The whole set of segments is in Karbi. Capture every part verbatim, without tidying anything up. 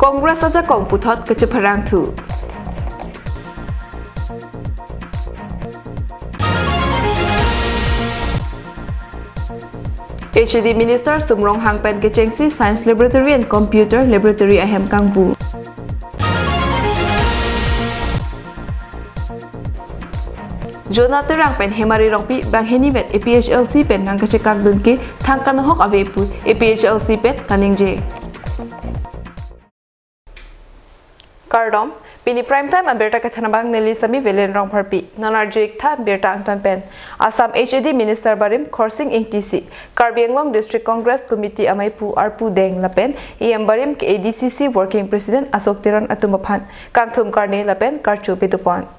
Congress ajakong puthot kachepherangthu. H A D Minister Sum Ronghang pen kechengsi Science Laboratory and Computer Laboratory ahem kangpu. Jonah Terang pen Hemari Rongpi banghini vet A P H L C pen nangkachekakdun ke thang kanohok ave pu A P H L C pen kaningje. Kardom, pini Prime Time abirta kethan abang neli Sami Velen Rongpharpi, non arju-ik tha birta angtan pen. Assam H A D Minister barim Khorsing Engti si Karbi Anglong District Congress Committee amaipu arpu deng lapen E M barim K A D C C Working President Ashok Teron atum aphan kangthum karne lapen karcho pedopon.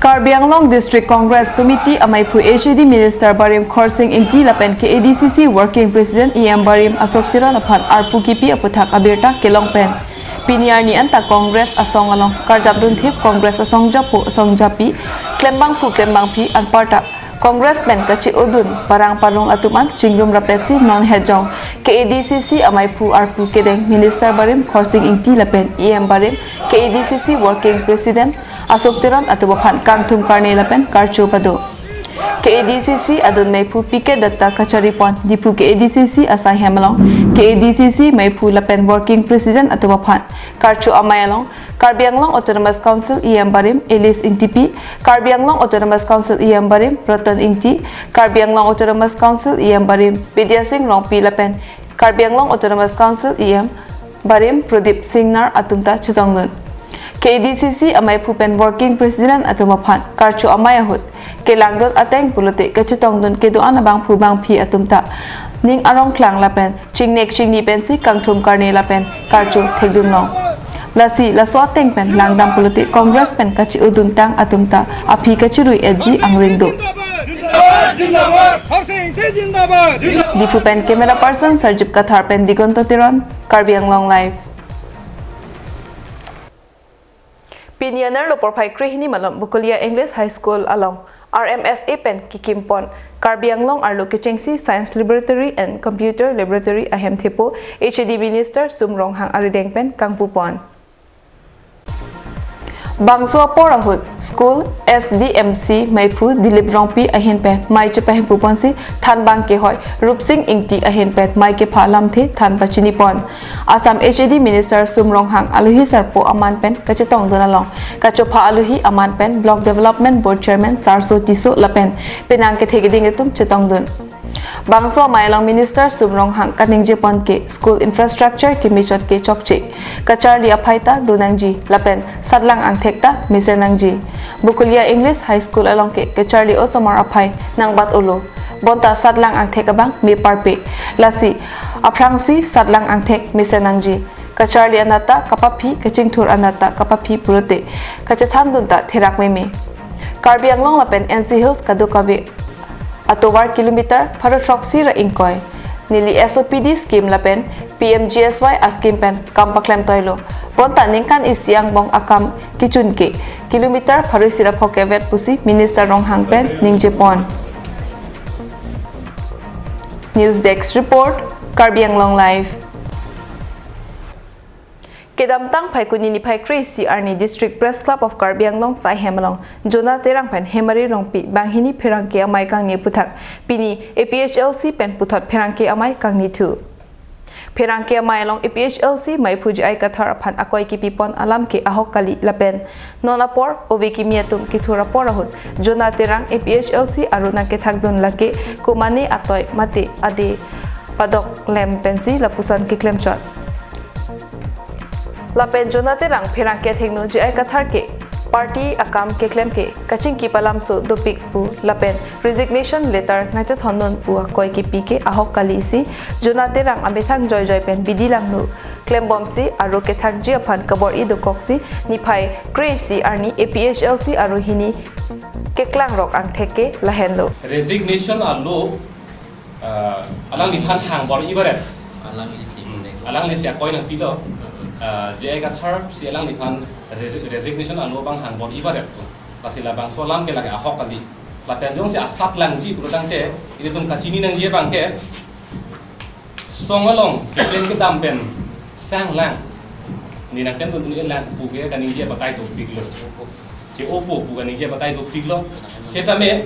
Karbi Anglong District Congress Committee amaipu H A D Minister barim Khorsing Engti lapen K A D C C Working President E M barim Ashok Teron aphan arpu kipi aputhak abirta kelong pen pini arni anta Congress asong along karjapdunthip Congress asong japo asong japi klembangphu klembangphi anparta Congress pen kachi-odun parang parung atum an chingrum rapetsi non hetjong K A D C C amaipu arpu kedeng Minister barim Khorsing Engti lapen E M barim K A D C C Working President Ashok Teron atum aphan kangthum karne lapen karcho pado. K A D C C adun meiphu P K Dutta kachari pon Diphu K A D C C asai hem along K A D C C meiphu lapen Working President atum aphan karcho amei along Karbi Anglong Autonomous Council E M barim Elis Ingtipi, Karbi Anglong Autonomous Council E M barim Ratan Ingti, Karbi Anglong Autonomous Council E M barim Bidya Sing Rongpi lapen Karbi Anglong Autonomous Council E M barim Pradip Singnar atum ta chetongdun. K A D C C amaipu pen Working President atum aphan karcho amei ahut kelangdun ateng pulote kachetongdun kedo-an abangphu bangphi atum ta ning arong klang lapen chingnek chingni pensi kangthum karne lapen karcho thekdunlong. Lasi laso ateng pen langdam pulote Congress pen kachi-odun tang atum ta aphi kachirui etji angring do. Jindabad, jindabad, Khorsing Engti jindabad. Diphu pen camera person Sarjip Kathar pen Digonto Teron, Karbi Anglong Live. Pini anerlo porphai krehini malom Bokolia English High School along R M S A pen kikim pon Karbi Anglong arlo kechengsi Science Laboratory and Computer Laboratory ahem thepo H A D Minister Sum Ronghang arideng pen kangpu pon. Bangso apor ahut school S D M C meiphu Dilip Rongpi ahin pen mei chepahempu ponsi thanbang kehoi Rupsing Ingti ahin pen mei kepha lamthe than pachini pon. Assam H A D Minister Sum Ronghang alohi sarpo aman pen kachetongdun along kachopha alohi aman pen Block Development Board Chairman Sarso Tisso lapen penang kethe keding atum chetongdun. Bangso amei along Minister Sum Ronghang kaningje pon ke school infrastructure kemechot ke chokche, kacharli aphai ta donangji lapen satlang angthek ta mesen nangji. Bokolia English High School along ke kacharli osomar aphai nangbat-olo, bonta satlang angthek abang meparpe. Lasi aphrangsi satlang angthek mesen nangji. Kacharli anat ta kapaphi, kachingthur anat ta kapaphi pulote kachethandun ta therak meme. Karbi Anglong lapen N C Hills kadokave atovar kilometer pharo throksi ra ingkoi neli S O P D scheme lapen P M G S Y a-scheme pen kam paklem toilo. Bonta ningkan isi angbong akam kechun ke kilometer pharo isi ra phokep vet pusi Minister Ronghang pen ningje pon. News Desk Report, Karbi Anglong Live. Kedamtang Phaikuni niphai kre-isi arni District Press Club of Karbi Anglong saihem along Jonah Terang pen Hemari Rongpi banghini pherangke amei kangni aputhak pini A P H L C pen puthot pherangke amei kangni thu. Pherangke amei along A P H L C meiphu J I Kathar aphan akoi kipi pon alam ke ahok kali lapen non apor ove kimi atum kethur apor ahut Jonah Terang A P H L C aru nangkethakdun lake komane atoi mate ade padok lem pensi lapuson keklemchot. Lapen Jonah Terang pherangke athengno J I Kathar ke party akam keklem ke kachingki palamso dopik pu lapen resignation letter nangchethondun pu akoi kipi ke ahok kali isi Jonah Terang amethang joijoi pen bidi langno klembomsi aru kethakji aphan kabor-i dokoksi niphai kre-isi arni A P H L C aru hini keklangrok angthek ke lahenlo. Resignation alo, ah, alangliphan hangbor-i varet. Alangli si Hmm. Alangli si akoi nangpilo. Ah, J I Kathar si alangliphan resi-, resignation alo abang hangbor-i varet. Lasi labangso alam ke lake ahok kali. Lapen jongsi asat langji pulotangte, ilitum kachini nangji abang ke song along keklem kedam pen sang lang. Neli nangklemdun un-elang pu ke kaningje batai dopiklo. Che-o pu pu kaningje batai dopiklo. Setame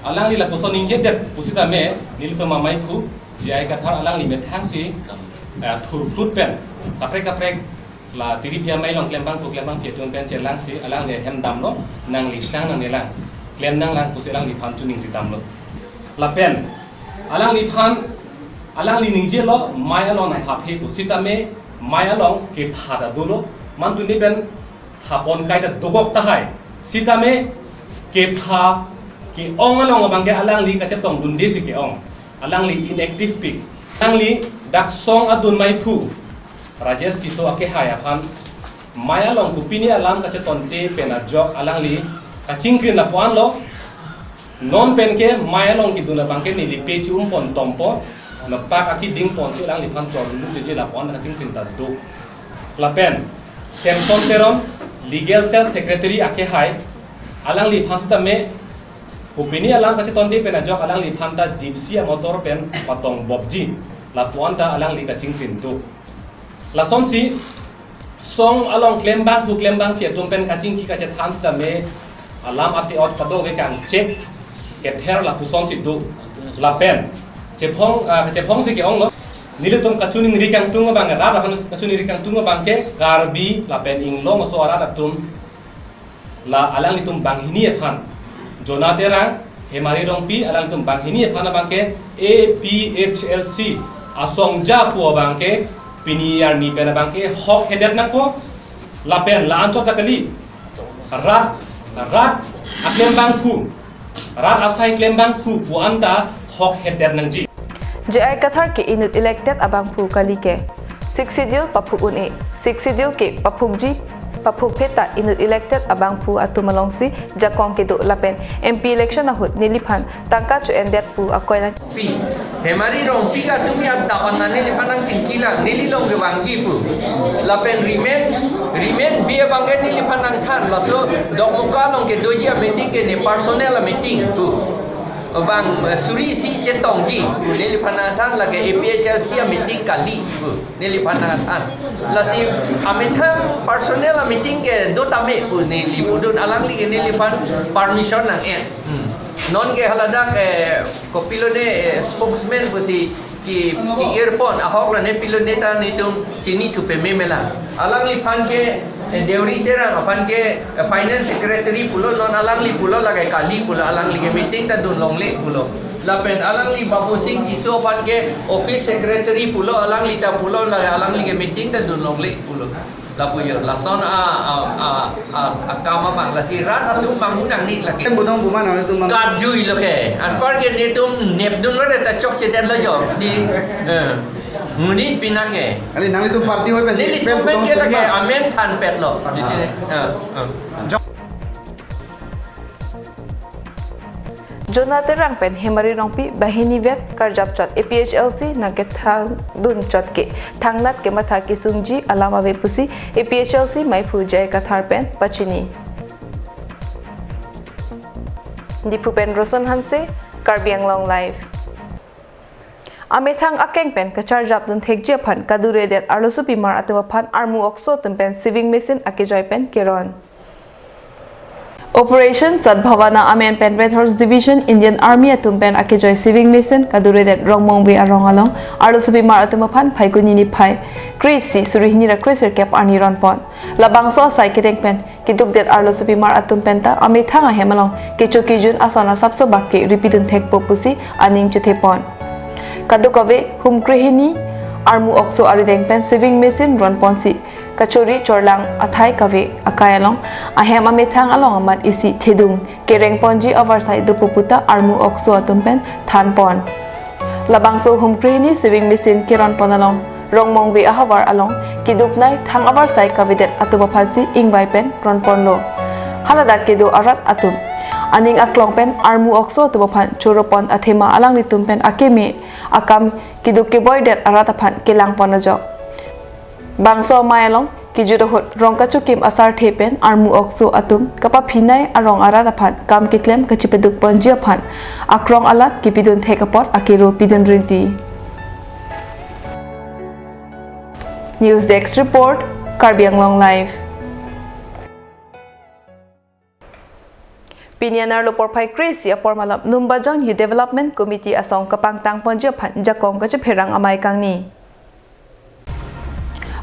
alangli lapuson ningjedet pusitame nelitum amaiphu J I Kathar alangli methangsi, eh, thurphlut pen kaprek kaprek la tirip ya mai along klembangphu klembangphi atum pen chelangsi alangli hem damlo, nangli sang nangnelang, klem nanglang pusi alangliphan choningri damlo. Lapen alangliphan, alangli ningjelo mai along nangphaphe pusitame mai along kepha ta dolo, mantuni pen phapon kai ta dokok tahai. Sitame kepha ke-ong along abangke alangli kachetongdundesi ke-ong. Alangli inactive pik. Alangli dak song adun maiphu Rajesh Tisso akehai aphan mai along kopine alam kachetonte pen ajok alangli kachingkrin lapu-anlo. Non penke mai along kedun abangke neli pe chi-um pon tompo, nepak akiding ponsi alangliphan chorlu teje lapu-an kachingkrin ta do. Lapen Samson Teron, Legal Cell Secretary akehai, alangliphan sitame kopine alam kachetonte pen ajok alangliphan ta Gypsy amotor pen patong bobji, lapu-an ta alangli kachingkrin do. Lasonsi song along klembangphu klembangphi atum pen kachingki kachethan sitame alam ate-ot kadokave kangchek kether lapusonsi do. Lapen chephong, ah, chephongsi ke-onglo. Nelitum kachiningri kangtung abang, rat aphan kachiningri kangtung abangke Karbi lapen Inglong aso arat atum, la alanglitum banghini aphan, Jona Terang, Hemari Rongpi, alanglitum banghini aphan abangke A P H L C asongja pu abangke pini arni pen abangke hokhedet nangpo. Lapen la anchot ta kali, rat, rat aklembangphu, rat asai klembangphu pu-an ta hokhedet nangji. J I Kathar ke inut elected abangphu kali ke. Sixth Schedule paphuk un-e. Sixth Schedule ke paphukji, paphukphe ta inut elected abangphu atum alongsi jakong kedo lapen M P election ahut neliphan tangka cho-endet pu akoi nang. Pi, Hemari Rongpi atum ya dapan na neliphan nangchingkilang, neli along kevangji pu. Lapen remain, remain B abangke neliphan nangthan, laso Dokmoka along kedoji a-meeting ke ne personal a-meeting pu. Bang, eh, suri isi chetongji pu neliphan nangthan, lake A P H L C a-meeting kali pu neliphan nangthan. Lasi amethang personal a-meeting ke do tame pu neli pudun, alangli ke neliphan permission nang-en. Hmm. Non ke haladak, eh, kopilone, eh, spokesman pusi ke, ke-irpon, ahok lone pilone ta netum chinithu pame melang. Alangliphan ke, eh, Deuri Terang aphan ke, eh, finance secretary pulo, non alangli pulo, lake kali pulo, alangli ke meeting ta dun longle pulo. Lapen alangli Babu Singh Tisso aphan ke office secretary pulo, alangli ta pulo, lake alangli ke meeting ta dun longle pulo. Lapu jo, lason a, a, a, a, akam abang, lasi rat atum banghini nangne lake. Em budong buman atum bang. Kajui lo ke. Anpar ke netum nepdun lo ta chokchedet lo jo. Di, eh, ngunit pinang ke. Kali nanglitum party hoi pen neli spend tum pen budong ke lake, buman. Amen thanpetlo. Ah. Eh, eh. Jona Terang pen Hemari Rongpi banghini vet karjap chot A P H L C nangkethang dun chot ke thangnat kematha kesungji alam ave pusi A P H L C maiphu J I Kathar pen pachini. Diphu pen Roson Hanse, Karbi Anglong Live. Amethang akeng pen kacharjap dun thekji aphan kaduredet arlosopimar atum aphan armu okso atum pen sewing machine akejoi pen keron. Operation Sadbhavana amen pen Red Horse Division Indian Army atum pen akejoi sewing machine kaduredet Rongmongve arong along arlosopimar atum aphan Phaikuni niphai kre-isi suri hini ra kre-sirkep arni ronpon. Labangso asai kedeng pen kedukdet arlosopimar atum pen ta amethang ahem along kecho kejun ason asapso bak ke ripidun thekpo pusi aning chethepon. Kadokave home grihini armu okso arideng pen sewing machine ronponsi kachori chorlang athai kave akai along ahem amethang along amat isi thedung kerengponji avarsai dopo puta armu okso atum pen thanpon. Labangso home grihini sewing machine keronpon along Rongmongve ahavar along keduknei thang avarsai kavedet atum aphansi ingvai pen ronponlo. Haladak kedo arat atum aning aklong pen armu okso atum aphan choropon athema alanglitum pen akeme akam keduk keboidet arat aphan kelangpon ajok. Bangso amei along kejut ahut rong kachokim asarthe pen armu okso atum kapaphinei arong arat aphan kam keklem kachepadukponji aphan akrong alat kepidun thek apot akero pidun rinti. News Desk Report, Karbi Anglong Live. Pini anerlo porphai kre-isi apor malom Lumbajong Youth Development Committee asong kapangtang ponji aphan jakong kachepherang amei kangni.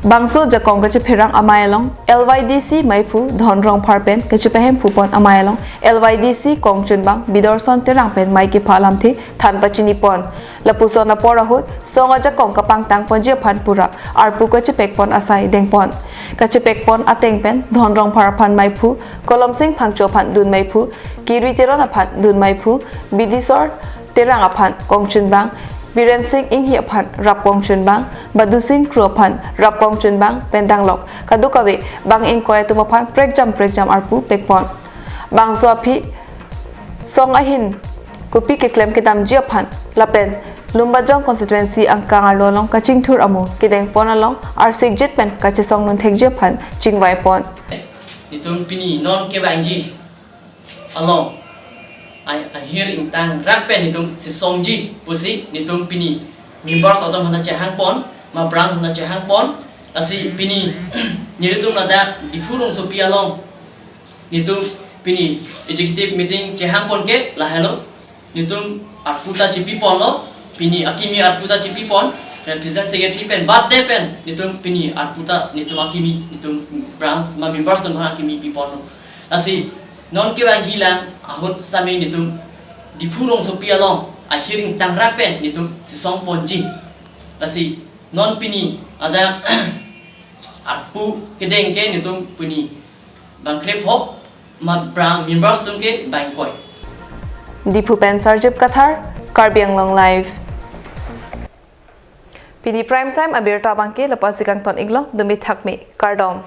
Bangso jakong kachepherang amei along L Y D C meiphu Dhon Rongphar pen kachepahemphu pon amei along L Y D C kongchunbang Bidorson Terang pen mei kepha alamthe than pachini pon. Lapuson apor ahut song ajakong kapangtang ponji aphan pura arpu kachepek pon asai deng pon. Kachepek pon ateng pen Dhon Rongphar aphan meiphu, Kolomsing Phangcho aphan dun meiphu, Kiri Teron aphan dun meiphu, Bidisor Terang aphan kongchunbang, Biren Sing Inghi aphan rap kongchunbang, Badusing Kro aphan rap kongchunbang pen danglok kadokave bang ingkoi atum aphan prekjam prekjam arpu pek pon. Bangso aphi song ahin kopi keklem kedamji aphan lapen Lumbajong constituency angkang arlo along kachingthur amo kedeng pon along arsikjit pen kachesong nunthekji aphan chingvai pon. Netum pini non kevangji along ai ahir ingtang rak pen netum chesongji pusi netum pini members atum aphan chehang pon, ma branch aphan chehang pon. Lasi pini nelitum ladak Diphu rongsopi along netum pini executive meeting chehang pon ke lahelo. Netum arpu ta chepi ponlo, pini akimi arpu ta chepi pon, president secretary pen birthday pen netum pini arpu ta netum akimi, netum branch ma members atum akimi pi ponlo. Lasi non kevangji lang ahut sami netum Diphu rongsopi along ahir ingtang rak pen netum chesong ponji. Lasi non pini ada arpu kedeng ke netum pini bang krepho ma branch members atum ke bang ingkoi. Diphu pen Sarjip Kathar, Karbi Anglong Live. Pini prime time abirta abangke lapu-an si kangton iklo, dumi thakme, kardom.